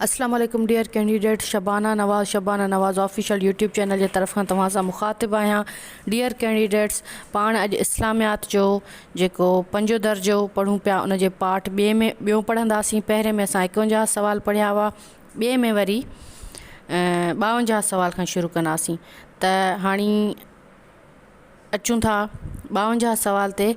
اسلام عليڪم dear candidate Shabana Nawaz Shabana Nawaz official YouTube channel جي طرف کان توهان سان مخاطب آهيان ڊيئر ڪينڊيڊيٽس پاڻ اڄ اسلاميات جو جيڪو پنجون درجو پڙهون پيا ان جي پارٽ ٻئي ۾ ٻيو پڙهنداسين پهرين ۾ اسان 51 سوال پڙهيا هئا ٻئي ۾ وري 52 سوال کان شروع ڪنداسين ته هاڻي اچون ٿا 52 سوال تي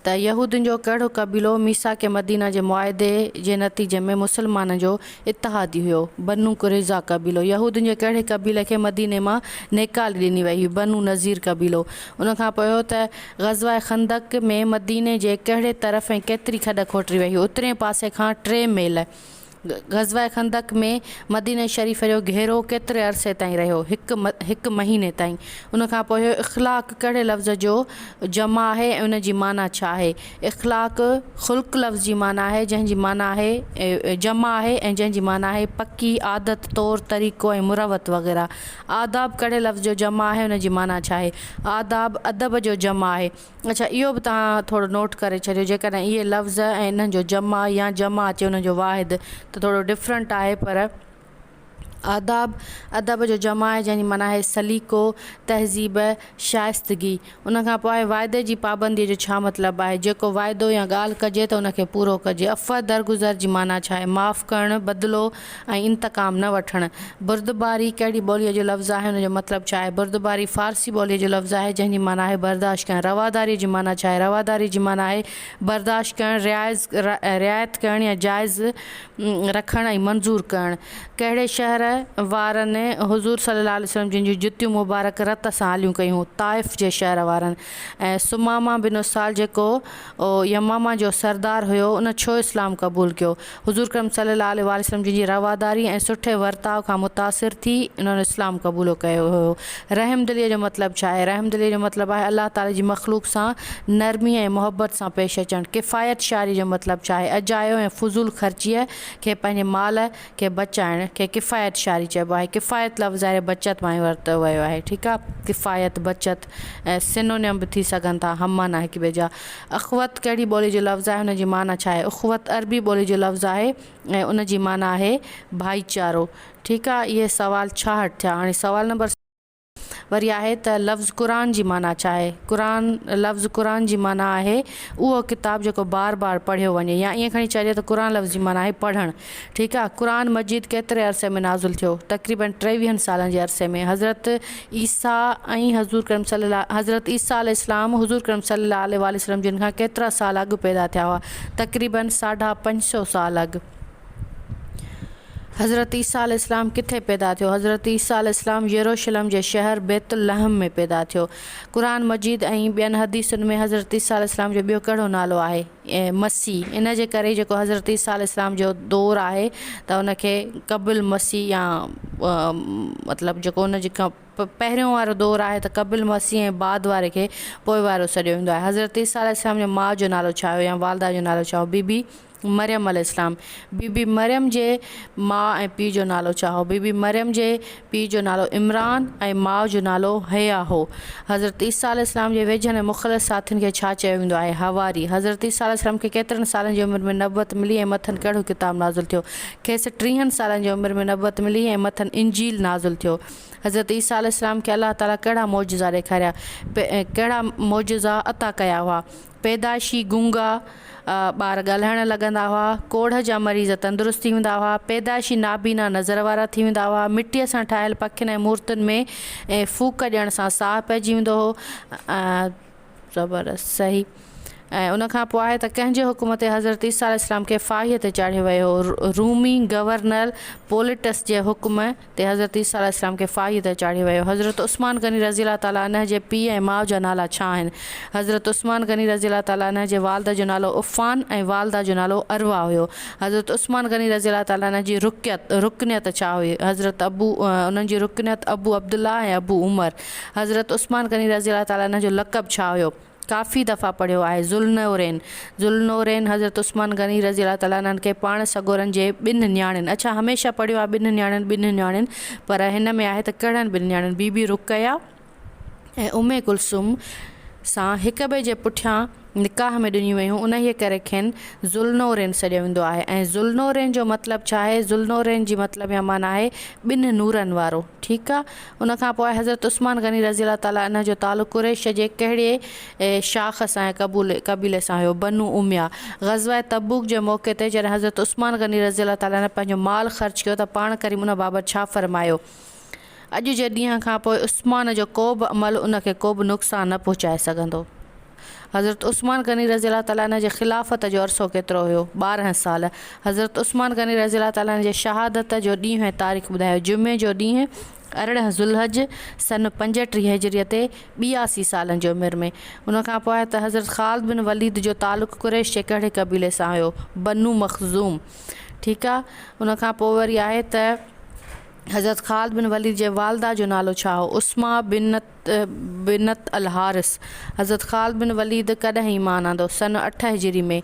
ته يهودين جو ڪهڙو قبيلو ميثاق مدينه جي معاهدي جي نتيجي ۾ مسلمانن جو اتحادي هيو؟ بنو قريظه قبيلو. يهودين جي ڪهڙي قبيلي کي مديني مان نيڪالي ڏني وئي هئي؟ بنو نضير قبيلو. ان کان پوء هو ته غزوه خندق ۾ مديني جي ڪهڙي طرف ۽ ڪيتري کڏ کوٽري وئي هئي؟ اترئين پاسي کان ٽي ميل. غزوه خندق ۾ مديني شريف جو گهيرو ڪيتري عرصي تائين رهيو؟ هڪ هڪ مهيني تائين. ان کان پوء اخلاق ڪهڙي لفظ جو جمع آهي ۽ ان جي معنيٰ ڇا آهي؟ اخلاق خلق لفظ جي معنيٰ آهي جنهن جي معنيٰ آهي جمع آهي ۽ جنهن جي معنيٰ آهي پڪي عادت، طور طريقو ۽ مروت وغيره. آداب ڪهڙي لفظ جو جمع آهي ان جي معنيٰ ڇا آهي؟ آداب ادب جو جمع آهي. اڇا اهو به توهان ٿورو نوٽ ڪري ڇڏيو جيڪڏهن اهي لفظ ۽ انهن جو جمع يا جمع اچي انهن جو واحد ته ٿورو ڊفرنٽ آهي پر آداب ادب جو جمع آهي جنهن جي معنيٰ آهي سليقو، تهذيب، شائستگي. ان کان پوء آهي واعدي جي پابنديء جو ڇا مطلب آهي؟ جيڪو واعدو يا ڳالهه ڪجي ته ان کي پورو ڪجي. عفو درگذر جي معنيٰ ڇا آهي؟ معاف ڪرڻ، بدلو ۽ انتقام نه وٺڻ. بردباري ڪهڙي ٻوليء جو لفظ آهي؟ ان جو مطلب ڇا آهي؟ بردباري فارسي ٻوليء جو لفظ آهي، جنهن جي معنيٰ آهي برداشت ڪرڻ. رواداريء جي معنيٰ ڇا آهي؟ رواداريء جي معنيٰ آهي برداشت ڪرڻ، رعايت ڪرڻ يا جائز رکڻ ۽ منظور ڪرڻ. ڪهڙي شهر وارن حضور صلي الله عليه وسلم جن جون جتيون مبارڪ رت سان آليون ڪيون؟ طائف جي شهر وارن. ۽ ثمامه بن اثال جيڪو يمامه جو سردار هيو، ان ڇو اسلام قبول ڪيو؟ حضور ڪريم صلي الله عليه واٰله وسلم جن جي رواداري ۽ سٺي ورتاء کان متاثر ٿي انهن اسلام قبولو ڪيو هيو. رحمدليء جو مطلب ڇا آهي؟ رحمدليء جو مطلب آهي الله تعالي جي مخلوق سان نرمي ۽ محبت سان پيش اچڻ. ڪفايت شعاري جو مطلب ڇا آهي؟ اجايو ۽ فضول خرچيء کي پنهنجي مال کي بچائڻ کي ڪفايت شعاري چئبو آهي. ڪفايت لفظ ظاهر بچت مان ئي ورتو ويو آهي. ٺيڪ آهي. ڪفايت، بچت ۽ Synonym به ٿي سگهن ٿا، هم معنيٰ هڪ ٻئي جا. اخوت ڪهڙي ٻولي جو لفظ آهي ان جي معنيٰ ڇا آهي؟ اخوت عربي ٻولي جو لفظ آهي ۽ ان جي معنيٰ آهي ڀائيچارو. ٺيڪ آ اهي سوال 66 ٿيا. هاڻي سوال نمبر. وري آهي ته لفظ قرآن جي معنيٰ ڇا آهي؟ قرآن لفظ قرآن جي معنيٰ آهي اهو ڪتاب جيڪو بار بار پڙهيو وڃي يا ائين کڻي چئجي ته قرآن لفظ جي معنيٰ آهي پڙهڻ. ٺيڪ آ قرآن مجيد ڪيتري عرصي ۾ نازل ٿيو؟ تقريباً ٽيويهن سالن جي عرصي ۾ حضرت عيسيٰ ۽ حضور ڪريم صلي الله حضرت عيسيٰ عليه السلام حضور ڪريم صلي الله عليه واٰله وسلم جن کان ڪيترا سال اڳ پيدا ٿيا هئا؟ تقريباً ساڍا پنج سو سال اڳ. حضرت عيسيٰ عليه السلام ڪٿي پيدا ٿيو؟ حضرت عيسيٰ عليه السلام يروشلم جي شهر بيت اللحم ۾ پيدا ٿيو. قرآن مجيد ۽ ٻين حديثن ۾ حضرت عيسيٰ عليه السلام جو ٻيو ڪهڙو نالو آهي؟ مسيح ان جي ڪري جيڪو حضرت عيسيٰ عليه السلام جو دور آهي ته ان کي قبل مسيح يا مطلب جيڪو ان جي پهريون وارو دور آهي ته قبل مسيح ۽ بعد واري کي پوء وارو سڏيو ويندو آهي. حضرت عيسيٰ عليه السلام جي ماء جو نالو ڇا هيو يا والده جو نالو ڇا هو؟ بي بي مريم عليه السلام. بي بي مريم جي ماء ۽ پيء جو نالو ڇا هو؟ بي بي مريم جي پيء جو نالو عمران ۽ ماء جو نالو حيا هو. حضرت عيسيٰ عليه السلام جي ويجهن ۽ مخلص ساٿين کي ڇا چيو ويندو آهي؟ حواري. حضرت عيسيٰ عليه السلام کي ڪيترن سالن جي عمر ۾ نبوت ملي ۽ مٿن ڪهڙو ڪتاب نازل ٿيو؟ کيس ٽيهن سالن جي عمر ۾ نبوت ملي ۽ مٿن انجيل نازل ٿيو. حضرت عيسيٰ عليه السلام کي الله تعاليٰ ڪهڙا معجزا ڏيکاريا؟ ڪهڙا معجزا عطا ڪيا هئا؟ پيدائشي گونگا ٻار ڳالهائڻ لڳندا هئا، ڪوڙهه جا مريض تندرست ٿي ويندا هئا، پيدائشي نابينا نظر وارا ٿي ويندا هئا، مٽيء سان ٺاهيل پکين ۽ مورتين ۾ ڦوڪ ڏيڻ سان ساهه پئجي ويندو هو. زبردست صحيح ۽ ان کان پوء آهي ته ڪنهن جي حڪم تي حضرت عيسيٰ عليه السلام کي ڦاهيء تي چاڙهيو ويو هو؟ رومي گورنر پوليٽس جي حڪم تي حضرت عيسيٰ عليه السلام کي ڦاهيء تي چاڙهيو ويو. حضرت عثمان غني رضي الله تعالٰي عنه جي پيء ۽ ماء جا نالا ڇا آهن؟ حضرت عثمان غني رضي الله تعالٰي عنه جي والد جو نالو عفان ۽ والده جو نالو ارويٰ هيو. حضرت عثمان غني رضي الله تعالٰي عنه جي رڪيت، رڪنيت، ڇا هئي؟ حضرت ابو انهن جي رڪنيت ابو عبدالله ۽ ابو عمر. حضرت عثمان غني رضي الله تعالٰي عنه جو لقب ڇا هيو؟ ڪافي دفعا پڙهيو آهي. ذوالنورين، ذوالنورين حضرت عثمان غني رضي الله تعالٰي عنه کي پاڻ سڳورن جي ٻن نياڻين، اڇا هميشه پڙهيو آهي ٻن نياڻين ٻن نياڻين پر هن ۾ آهي ته ڪهڙن ٻن نياڻين بي بي رقيه ۽ ام ڪلثوم سان هڪٻئي جي پٺيان نڪاح ۾ ڏنيون ويون انهيء ڪري کين ذوالنورين سڏيو ويندو آهي ۽ ذوالنورين جو مطلب ڇا آهي؟ ذوالنورين جي مطلب يا معنيٰ آهي ٻن نورن وارو. ٺيڪ آ. ان کان پوء حضرت عثمان غني رضي الله تعالٰي عنه جو تعلق قريش جي ڪهڙي شاخ سان يا قبيلي سان هيو؟ بنو اميه. غزوه تبوڪ جي موقعي تي جڏهن حضرت عثمان غني رضي الله تعالٰي عنه پنهنجو مال خرچ ڪيو ته پاڻ ڪريم ان بابت ڇا فرمايو؟ اڄ جي ڏينهن کان پوء عثمان جو ڪو به عمل ان کي ڪو به نقصان نه پهچائي سگهندو. حضرت عثمان غني رضي الله تعالٰي عنه جي خلافت جو عرصو ڪيترو هيو؟ 12 سال. حضرت عثمان غني رضي الله تعالٰي عنه جي شهادت جو ڏينهن ۽ تاريخ ٻڌايو. جمعي جو ڏينهن 18 ذوالحج سن 35 هجريء تي 82 سالن جي عمر ۾. ان کان پوء ته حضرت خالد بن وليد جو تعلق قريش جي ڪهڙي قبيلي سان هيو؟ بنو مخزوم. ٺيڪ آ. ان کان پوء وري آهي ته حضرت خالد بن وليد جي والده جو نالو ڇا هو؟ اسماء بنت بنت الحارث. حضرت خالد بن وليد ڪڏهن ايمان آندو؟ سن اٺ هجري ۾.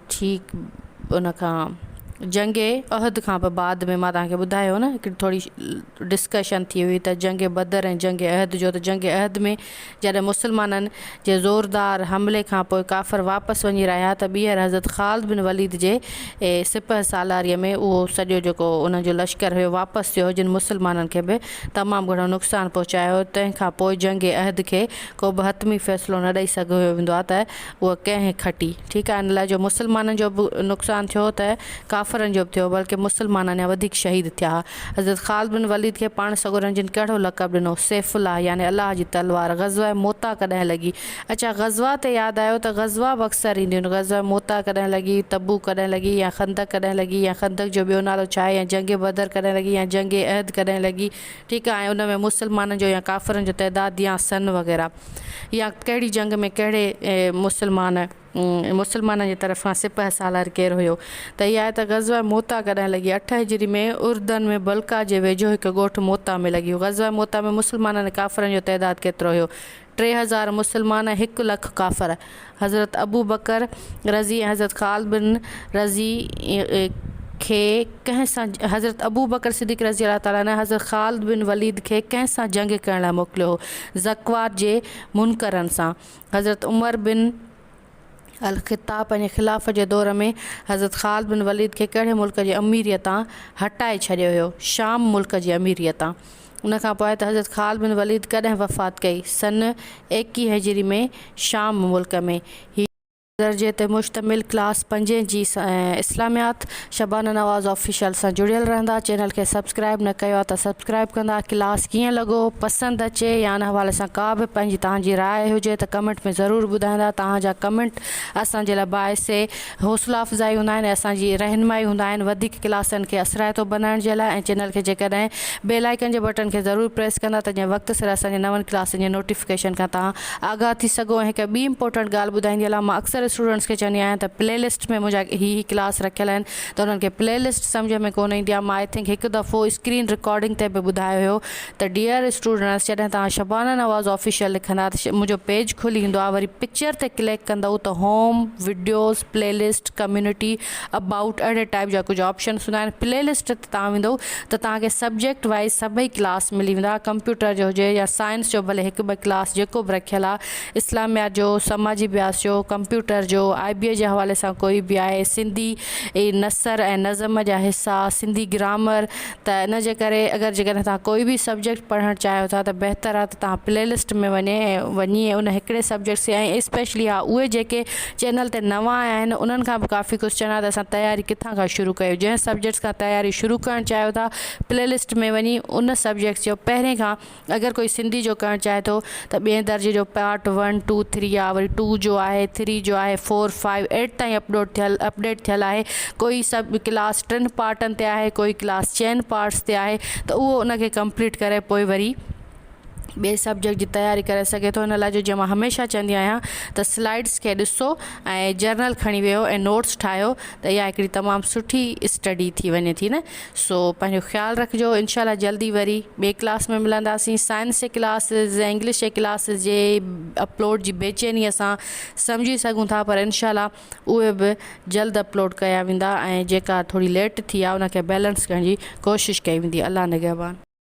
ٺيڪ ان کان جنگ احد کان به بعد ۾ مان توهان کي ٻڌايو هو نه هڪڙي ٿوري ڊسڪشن ٿي هئي ته جنگ بدر ۽ جنگ احد جو ته جنگ احد ۾ جڏهن مسلمانن جي زوردار حملي کان پوء ڪافر واپس وڃي رهيا ته ٻيهر حضرت خالد بن وليد جي سپهه سالاريء ۾ اهو سڄو جيڪو انهن جو لشڪر هيو واپس ٿيو جن مسلمانن کي به تمام گهڻو نقصان پهچايو هو تنهن کان پوء جنگ احد کي ڪو به حتمي فيصلو نه ڏئي سگهيو ويندو آهي ته اها ڪنهن کٽي ٺيڪ آهي ان لاء جو مسلمانن جو به نقصان ٿيو ته ڪافرن جو به ٿيو بلڪه مسلمان اڃا وڌيڪ شهيد ٿيا حضرت خالد بن وليد کي پاڻ سڳورن جن ڪهڙو لقب ڏنو؟ سيف الله يعني الله جي تلوار. غزوه موته ڪڏهن لڳي؟ اڇا غزوه تي ياد آيو ته غزوه به اڪثر اينديون آهن. غزوه موته ڪڏهن لڳي، تبوڪ ڪڏهن لڳي يا خندق ڪڏهن لڳي يا خندق جو ٻيو نالو ڇا آهي يا جنگ بدر ڪڏهن لڳي يا جنگ احد ڪڏهن لڳي ٺيڪ آهي ۽ ان ۾ مسلمانن جو يا ڪافرن جو تعداد يا سن وغيره يا ڪهڙي جنگ ۾ ڪهڙي مسلمان مسلمانن جي طرفان سپهه سالار ڪير هيو؟ ته اها آهي ته غزوه موته ڪڏهن لڳي؟ اٺ هجري ۾ اردن ۾ بلقا جي ويجهو هڪ ڳوٺ موته ۾ لڳي. غزوه موته ۾ مسلمانن ۽ ڪافرن جو تعداد ڪيترو هيو؟ 3000 مسلمان ۽ هڪ لک ڪافر. حضرت ابوبڪر رضي ۽ حضرت خالد بن رضي کي ڪنهن سان حضرت ابوبڪر صديق رضي الله تعالٰي عنه حضرت خالد بن وليد کي ڪنهن سان جنگ ڪرڻ لاء موڪليو هو؟ زڪوات جي منڪرن سان. حضرت عمر بن الخطاب پنهنجي خلافت جي دور ۾ حضرت خالد بن وليد کي ڪهڙي ملڪ جي اميريء تان هٽائي ڇڏيو هيو؟ شام ملڪ جي اميريء تان. ان کان پوء ته حضرت خالد بن وليد ڪڏهن وفات ڪئي؟ سن ايڪيهه هجري ۾ شام ملڪ ۾. هي. درجي تي مشتمل ڪلاس پنجين جي اسلاميات شبانه نواز آفيشل سان جڙيل رهندا چينل کي سبسڪرائب نه ڪيو آهي ته سبسڪرائب ڪندا ڪلاس ڪيئن لڳو پسند اچي يا ان حوالي سان ڪا به پنهنجي توهان جي راء هجي ته ڪمينٽ ۾ ضرور ٻڌائيندا توهان جا ڪمينٽ اسان جي لاء باعث حوصلا افزائي هوندا آهن ۽ اسان جي رهنمائي هوندا آهن وڌيڪ ڪلاسن کي اثرائتو بنائڻ جي لاء ۽ چينل کي جيڪڏهن بيل آئيڪن جي بٽڻ کي ضرور پريس ڪندا ته جيئن وقت سر اسان جي نون ڪلاسن جي نوٽيفڪيشن کان توهان آگاهه ٿي سگهو ۽ هڪ ٻي امپورٽنٽ ڳالهه ٻڌائيندي هلان مان اڪثر اسٽوڊنٽس کي چوندي آهيان ته پلي لسٽ ۾ منهنجا هي هي ڪلاس رکيل آهن ته انهن کي پلي لسٽ سمجهه ۾ ڪونه ايندي آهي مان I think هڪ دفعو اسڪرين رڪارڊنگ تي به ٻڌايو هيو ته ڊيئر اسٽوڊنٽس جڏهن توهان شبانه نواز آفيشل لکندا ته منهنجو پيج کلي ايندو آهي وري پڪچر تي ڪلڪ ڪندؤ ته home videos playlist community about اهڙي ٽائپ جا ڪجهه آپشنس هوندا آهن پلي لسٽ تي توهان ويندؤ ته توهان کي سبجيڪٽ وائيز سڀئي ڪلاس ملي ويندا ڪمپيوٽر جو هجي يا سائنس جو ڀلي هڪ ٻه ڪلاس جيڪو به رکيل آهي اسلاميات جو سماجي اڀياس جو ڪمپيوٽر جو آء بي اي جي حوالي سان ڪوئي به آهي سنڌي نثر ۽ نظم جا حصا سنڌي گرامر ته ان جي ڪري اگر جيڪڏهن توهان ڪوئي به سبجيڪٽ پڙهڻ چاهيو ٿا ته بهتر آهي ته توهان پلي لسٽ ۾ وڃي ۽ وڃي ان هڪڙي سبجيڪٽس کي ۽ اسپيشلي ها اهي جيڪي چينل تي نوان آيا آهن انهن کان به ڪافي ڪوئسچن آهي ته اسان تياري ڪٿان کان شروع ڪيون جنهن سبجيڪٽس کان تياري شروع ڪرڻ چاهيو ٿا پلي لسٽ ۾ وڃي ان سبجيڪٽس جو پهرين کان اگر ڪوئي سنڌي جو ڪرڻ چاهي ٿو ته ٻئي درجي جو پارٽ ون ٽو ٿري آهي وري ٽو جو آهي ٿري جو آهي فور فائيو ايٽ تائين اپلوڊ ٿيل اپڊيٽ ٿيل آهي ڪوئي سب ڪلاس ٽن پارٽن تي آهي ڪوئي ڪلاس چئن پارٽس تي آهي ته اهو ان کي ڪمپليٽ ڪري پوء وري ٻئي سبجيڪٽ جي تياري ڪري سگهي ٿو ان لاء جو جيئن مان هميشه چوندي آهيان ته سلائيڊس کي ڏسو ۽ جرنل کڻي ويهو ۽ نوٽس ٺاهيو ته اها هڪڙي تمام سٺي اسٽڊي ٿي وڃي ٿي نه سو پنهنجو خيال رکجو انشاء الله جلدي وري ٻئي ڪلاس ۾ ملنداسين سائنس جي ڪلاسز ۽ انگلش جي ڪلاسز جي اپلوڊ جي بيچيني اسان سمجهي سگهون ٿا پر انشاء الله اهي به جلد اپلوڊ ڪيا ويندا ۽ جيڪا ٿوري ليٽ ٿي آهي ان کي بيلنس ڪرڻ جي ڪوشش ڪئي ويندي الله نگهبان.